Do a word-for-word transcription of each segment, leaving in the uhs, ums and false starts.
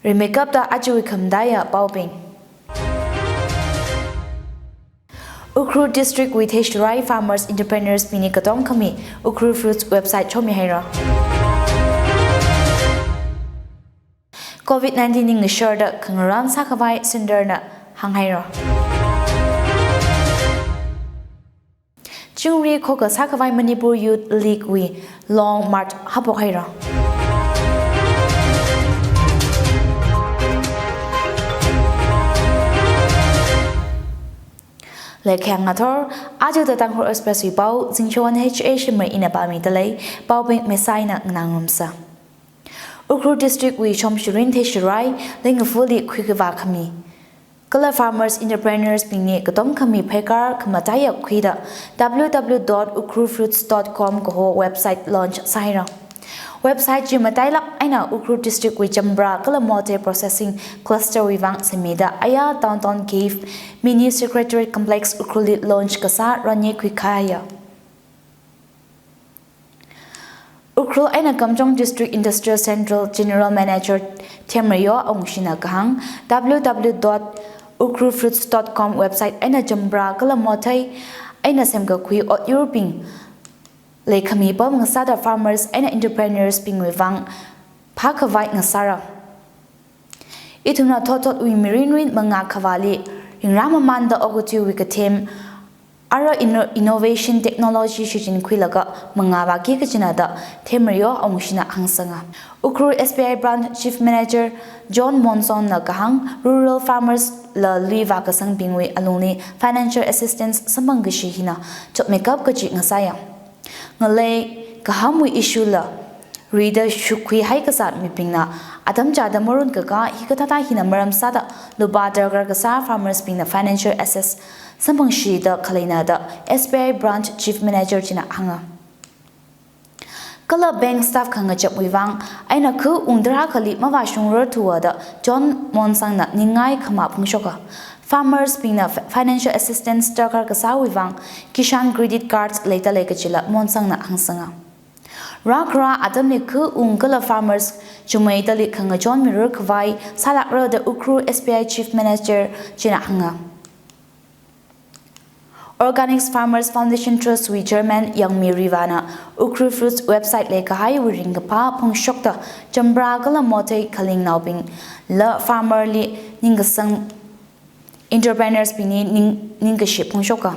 Rimeikapta ajawui khamataiya paobing. Ukhrul District wui theishirai farmers entrepreneurs bingli katom khami Ukhrul Fruits website chomihaira. Covid nineteen li ngasharda khangarān sākhavai centre na hānghaira. Chingri khokha sākhavai Manipur Youth League wui Long March haophokhaira. Leikhyang ngathor, aja The Tangkhul Express wui pao, Zingshowon H A Shimray ina pāmidalei, paobing Messiah na nganāngarumsa. Ukhrul District wui Shomshirin theishirai, Lingafuli khuikavā khami kala farmers entrepreneurs bingli katom khami pheikar khamataiya khuida W W W dot ukhrulfruits dot com kaho website launch sāhaira. Website chi matailāk eina Ukhrul District wui Chambra kala Mothei Processing Cluster wui vang semida aya Downtown Cave Mini Secretariat Complex Ukhrulli launch kasā ranei khuikahaiya. Ukhrul eina Kamjong District Industrial Central General Manager Themreyo Awungshina kahāng, W W W dot ukhrulfruits dot com website eina Chambra kala Mothei eina semkakhui otyurbing leikhami pam ngasāda farmers eina entrepreneurs bingwui vang phākhavai ngasāra. Ithumna thotthotwui mirinrin mangā khavāli ringrāmamānda okathuiwui kathem ara inno-, innovation technology shichinkhuilaga mangāvāki kajina da Themreyo Awungshina hāngsanga. Ukhrul S B I Branch Chief Manager John Monson na kahāng, rural farmers la lui vākasangbingwui alungli financial assistance samphangkashi hina chotmeikap kachi ngasāya. Ngalei kahamwui issue la rida shukhuihai kasā mibingna atam chāda marunkaka hikathāda hina maram sāda lupā darkar kasā farmers bingna financial assist samphangshida khaleina da S B I Branch Chief Manager china hānga. Kala bank staff khangachapwui vang eina kha ungdara khali mavāshungrarthuwa da John Monson na ningai khamā phangshoka. Farmers bingna fi-, financial assistance darkar kasāwui vang Kisan Credit Cards leidalei kachila Monson na hāngsanga. Rākhara atamli kha ung kala farmers chumeidali khangachon mirarkhavai sālākra da Ukhrul S B I Chief Manager china hānga. Organics Farmers Foundation Trust wui Chairman Yangmi Riva na Ukhrul Fruits website leikahaiwui ringkaphā phongshokta Chambra kala Mothei khalingnaobing la farmer li ningkasang entrepreneurs bingli ning, ningkashi phongshoka.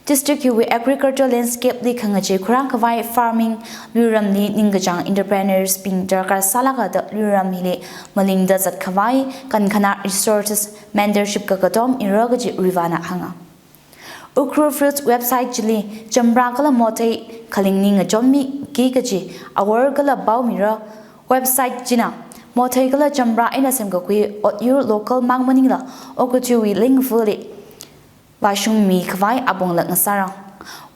District hiwui agriculture landscape li khangachei khurākhavai farming luiramli ningkachāng entrepreneurs bing darkar sālāka da luiram hili malingda zatkhavai kankhanā resources mentorship kakatom mira kaji Riva na hānga. Ukhrul Fruits website chili Chambra kala Mothei khaling ningachonmiki kaji awor kala pao mira. Website china Mothei kala Chambra eina semkakhui otyur local mang maningla okathuiwui Lingafuli vāshungmikhavai apongla ngasāra.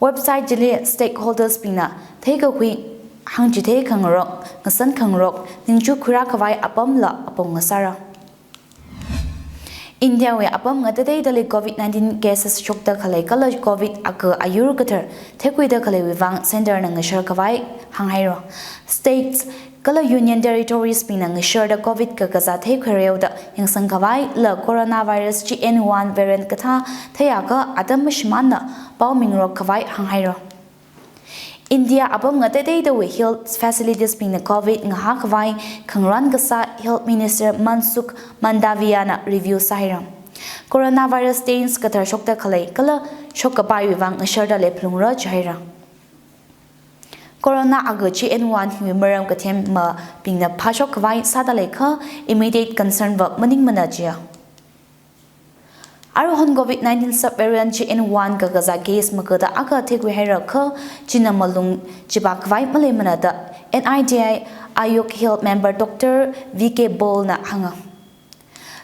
Website chili stakeholders bingna theikakhui hāngchithei khangarok, ngasan khangarok, ningchu khuirākhavai apamla apong ngasāra. India wui apam ngatateidali Covid nineteen cases shokda khalei kala Covid aka ayur kathar theikhuida khaleiwui vang centre na ngasharkhavai hānghaira. States kala Union Territories bingna ngasharda Covid kakazā theikhuireoda yangsangkhavai la coronavirus G N one variant kathā theiakha atam mashimānna pao mingarokkhavai hānghaira. India apam ngatateidawui health facilities bingna Covid ngahākhavai khangarān kasā Health Minister Mansukh Mandaviya na review sāhaira. Coronavirus strains kathar shokda khalei kala shokkapaiwui vang ngasharda leiphalungra jihaira. Corona aka G N one hiwui maram kathema bingna phāshokkhavai sāda leikha immediate concern va maningmana jiya. Aruihon Covid nineteen subvariant G N one kakazā case makada akha theikhuihaira kha china malung chipākhavai maleimana da N I T I Aayog Health member Doctor V K Bol na hānga.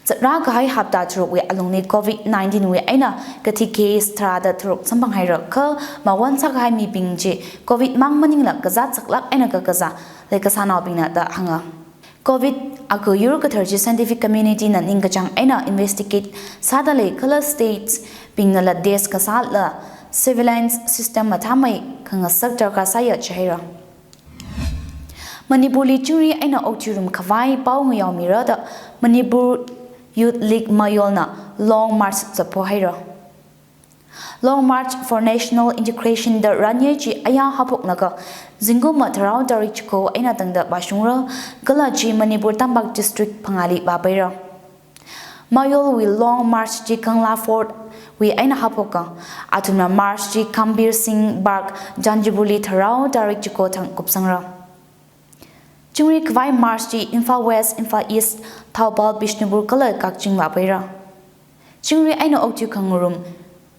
Zatrākahai hapta tharukwui alungli Covid nineteen wui eina kathi case tharāda tharuk samphanghaira kha mawon sākahai mibing chi Covid mang maningla kazāt saklāk eina kakazā leikasānaobingna da hānga. Covid aka yur kathar chi scientific community na ningkachāng eina investigate sāda lei kala states bingnala test kasāla surveillance system mathāmei khangasak darkar sāya jihaira. Manipurli chingri eina okthuirum khavai pao ngayaomira da Manipur Youth League Mayolna Long March zatphohaira. Long March for National Integration da ranyei chi aya haophoknaka, zingkumva tharao tarik chiko eina tangda vāshungra, kala chi Manipur tampak district phangāli vāpaira. Mayolwui Long March chi Kangla Fort wui eina haophoka, athumna March chi Gambhir Singh Park, Janjibuli tharao tarik chiko thang kupsangra. Chingri khavai March chi Imphal West, Imphal East, Thoubal, Bishnupur kala Kakching vāpaira. Chingri eina okthui khangarum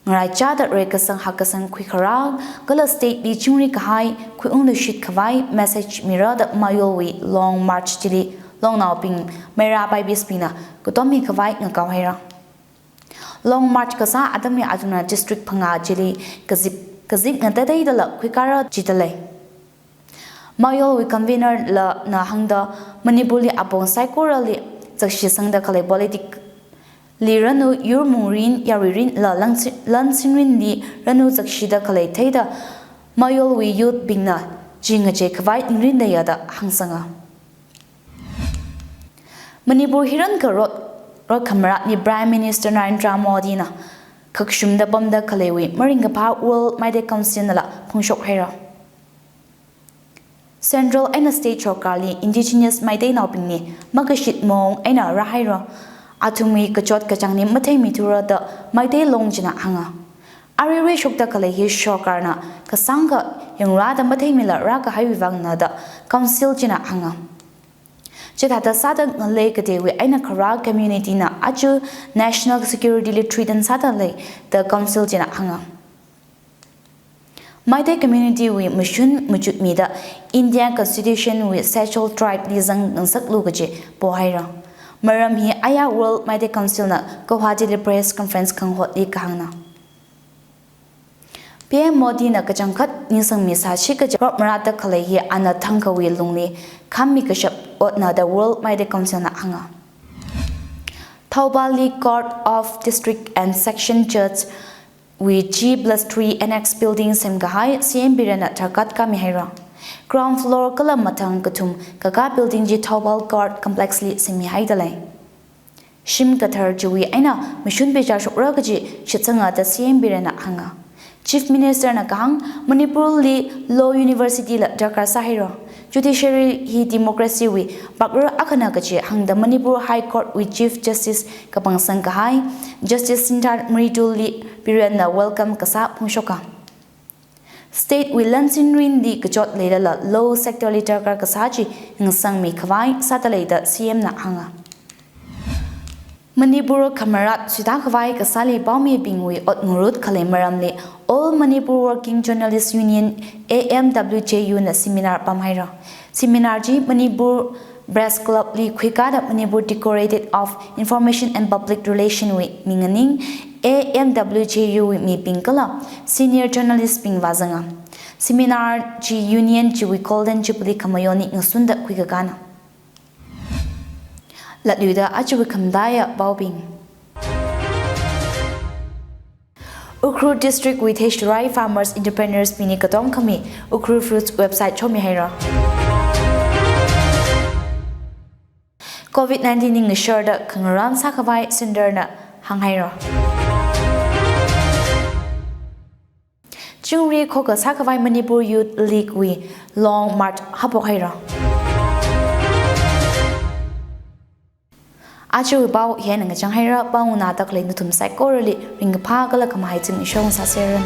ngaraichāda reikasang hakkasang khuikharā kala state li chingri kahai khuiungluishit khavai message mira da Mayolwui Long March chili longnaobing, meira paibisbingna katommi khavai ngakaohaira. Long March kasā atamli athumna district phangā chili kazip kazip ngatateidala khuikara jidalei. Mayolwui convener lana hāngda, Manipurli apong saikorali zakshi sangda khalei politic li ranu, yurmung rin, yarui rinla lan si-, lan sinrinli ranu zakshida khalei theida Mayolwui youth bingna chi ngachei khavai ningrin leiya da hāngsanga. Manipur hi ranka rot, rot khamaratli Prime Minister Narendra Modi na khakshumda pamda khaleiwui maringkaphā World Meitei Council nala phongshokhaira. Central eina state sorkarli indigenous Meiteinaobingli makashit maong eina rāhaira. Athumwui kachot kachāngli matheimithura da Meitei Long china hānga. Aruirui shokda khalei hi sorkarna kasāngkha yangrāda matheimila rākahaiwui vangna da council china hānga. Chithāda sāda ngalei kateiwui eina kharā community na aja national security li threaten sāda lei da council china hānga. Meitei community wui mashun machut mida Indian Constitution wui Scheduled Tribe li zang ngansaklu kaji pohaira. Maram hi aya World Meitei Council na Guwahati li press conference khangahotli kahāngna. P M Modi na kachangkhat ningsangmi sāshi kaja rot maratta khalei hi ana thangkhawui lungli khammi kashap otna da World Meitei Council na hānga. Thoubal li Court of District and Section Judge wui G plus three annex building semkahai C M Biren na darkat kami haira. Ground floor kala mathang kathum kakā building chi Thoubal Court Complex li semmihaida lei. Shim kathar chiwui eina mashun pechā shokra kaji shitsanga da C M Biren na hānga. Chief Minister na kahāng Manipurli Law University la darkar sāhaira. Judiciary hi democracy wui pakra akhana kaji hāngda Manipur High Court wui Chief Justice kapangsang kahai Justice Sinthar Mridul li Biren na welcome kasā phongshoka. State wui lan sinrinli kachot leilala law sector li darkar kasā chi ngansangmi khavai sāda lei da C M na hānga. Manipur khamarat suita khavai kasāli paomibingwui ot ngarut khalei maramli All Manipur Working Journalist Union, A M W J U na seminar pamhaira. Seminar chi Manipur Press Club li khuikada Manipur Directorate of Information and Public Relation wui minganing A M W J U wui mibing kala senior journalist bing vāzanga. Seminar chi union chiwui Golden Jubilee khamayoni ngasunda khuikakana. Latluida ajawui khamataiya paobing. Ukhrul District wui theishirai farmers entrepreneurs bingli katom khami Ukhrul Fruits website chomihaira. Covid nineteen li ngasharda khangarān sākhavai Sundar na hānghaira. Chingri khokha sākhavai Manipur Youth League wui Long March haophokhaira. Ajawui pao hieina ngachang haira, pao nganāda khalei nathum saikorali ringkaphā kala khamahai ching ishong sāseranu.